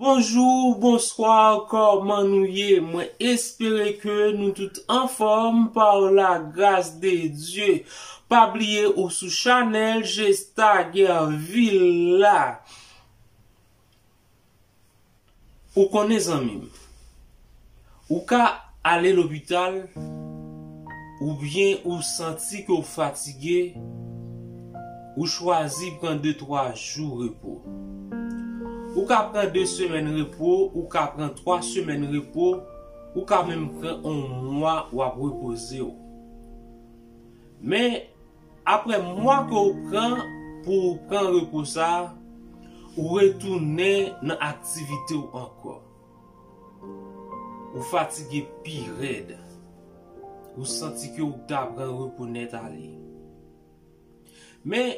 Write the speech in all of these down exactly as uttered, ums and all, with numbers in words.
Bonjou, bonswa, kòman nou ye? Mwen espere ke nou tout anfòm par la grâce de Dieu. Pa bliye ou sou chanèl Gesta Guerville la. Ou konnen zanmi m, ou ka ale lopital, oubyen ou santi ke w fatige, ou chwazi pran de twa jou repo. Ou ka pran de semèn repo, ou ka pran twa semèn repo, ou ka menm pran yon mwa w ap repoze w. Men, apre mwa ke w pran pou w pran repo sa a, ou retounen nan aktivite w ankò. Ou fatige pi rèd. Ou santi ke w ta pran repo nèt ale. Men,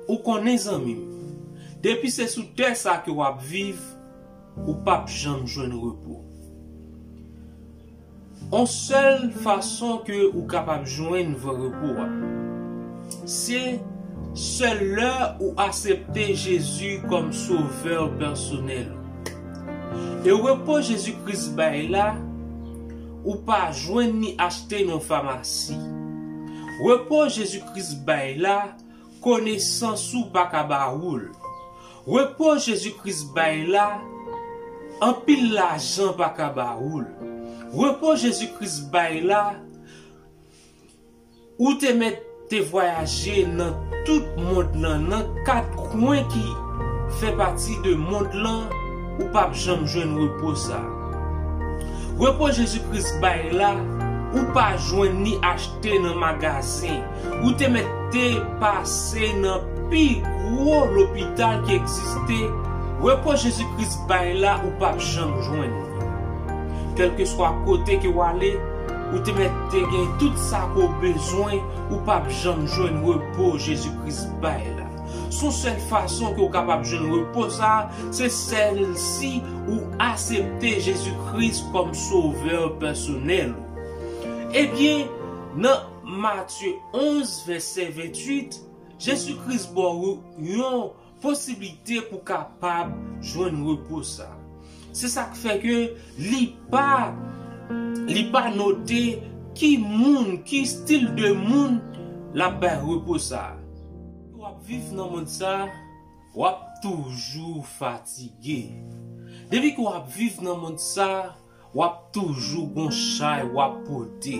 ou konnen zanmi m, depi se sou tè sa ke w ap viv, ou p ap janm jwenn repo. On sèl fason ke ou kapab jwenn vrè repo a, se sèl lè ou aksepte Jezi kòm sovè pèsonèl ou. E repo Jezi Kris bay la, ou pa jwenn ni achte nan famasi. Repo Jezi Kris bay la, konesans ou pa ka ba ou l. Repo Jezi Kris bay la, anpil lajan pa ka ba ou l. Repo Jezi Kris bay la, ou te mèt te vwayaje nan tout mond lan, nan kat kwen ki fè pati de mond lan, ou p ap janm jwenn repo sa a. Repo Jezi Kris bay la, ou pa jwenn ni achte nan magazen. Ou te mèt te pase nan pi gwo lopital ki egziste. Repo Jezi Kris bay la, ou p ap janm jwenn. Kèlkeswa kote ke w ale, ou te mèt te gen tout sa ke w bezwen, ou p ap janm jwenn repo Jezi Kris bay la. Se yon sèl fason ke w kapab jwenn repo sa a, se sèl si ou aksepte Jezi Kris kòm sovè pèsonèl ou. Ebyen, nan Matye onz, vèsè venntuit, Jezi Kris ba w yon posiblite pou kapab jwenn repo sa. Se sa k fè ke li pa, li pa note ki moun, ki stil de moun l ap bay repo sa. W ap viv nan mond sa, w ap toujou fatige. Depi ke w ap viv nan mond sa, w ap toujou gon chay w ap pote.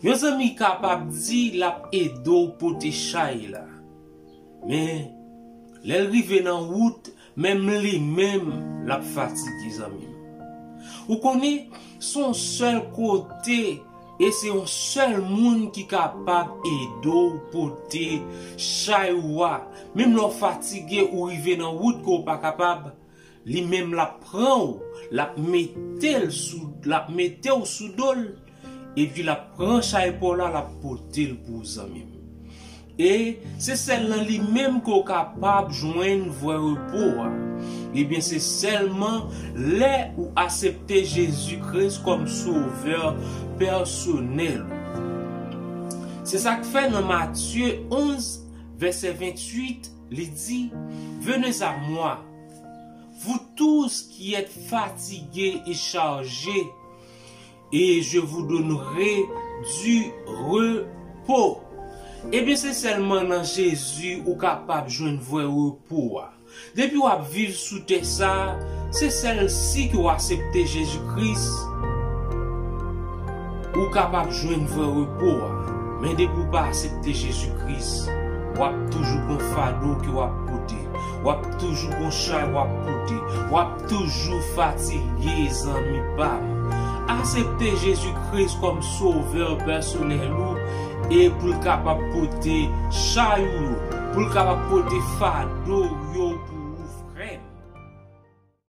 Yon zanmi kapab di l ap ede w pote chay la. Men, lè l rive nan wout, menm li menm, l ap fatige, zanmi m. Ou konnen, se yon sèl kote e se yon sèl moun ki kapab ede w pote chay ou a. Menm lè w fatige, ou rive nan wout ke w pa kapab, li menm l ap pran w, l ap mete l sou, l ap mete w sou do l, epi l ap pran chay pa w la, l ap pote l pou w, zanmi m. E se sèl nan li menm ke w kapab jwenn vrè repo a. Ebyen, se sèlman lè ou aksepte Jezi Kris kòm sovè pèsonèl ou. Se sa k fè nan Matye onz, vèsè venntuit, li di, Venez à moi, vous tous qui êtes fatigués et chargés, et je vous donnerai du repos. Ebyen, se sèlman nan Jezi ou kapab jwenn vrè repo a. Depi w ap viv sou tè sa a, se sèl si ke w aksepte Jezi Kris, ou kapab jwenn vrè repo a. Men depi w pa aksepte Jezi Kris, w ap toujou gon fado ke w ap pote. W ap toujou gon chay w ap pote. W ap toujou fatige, zanmi pa m. Aksepte Jezi Kris kòm sovè pèsonèl ou e pou l kapab pote chay ou yo, pou l kapab pote fado yo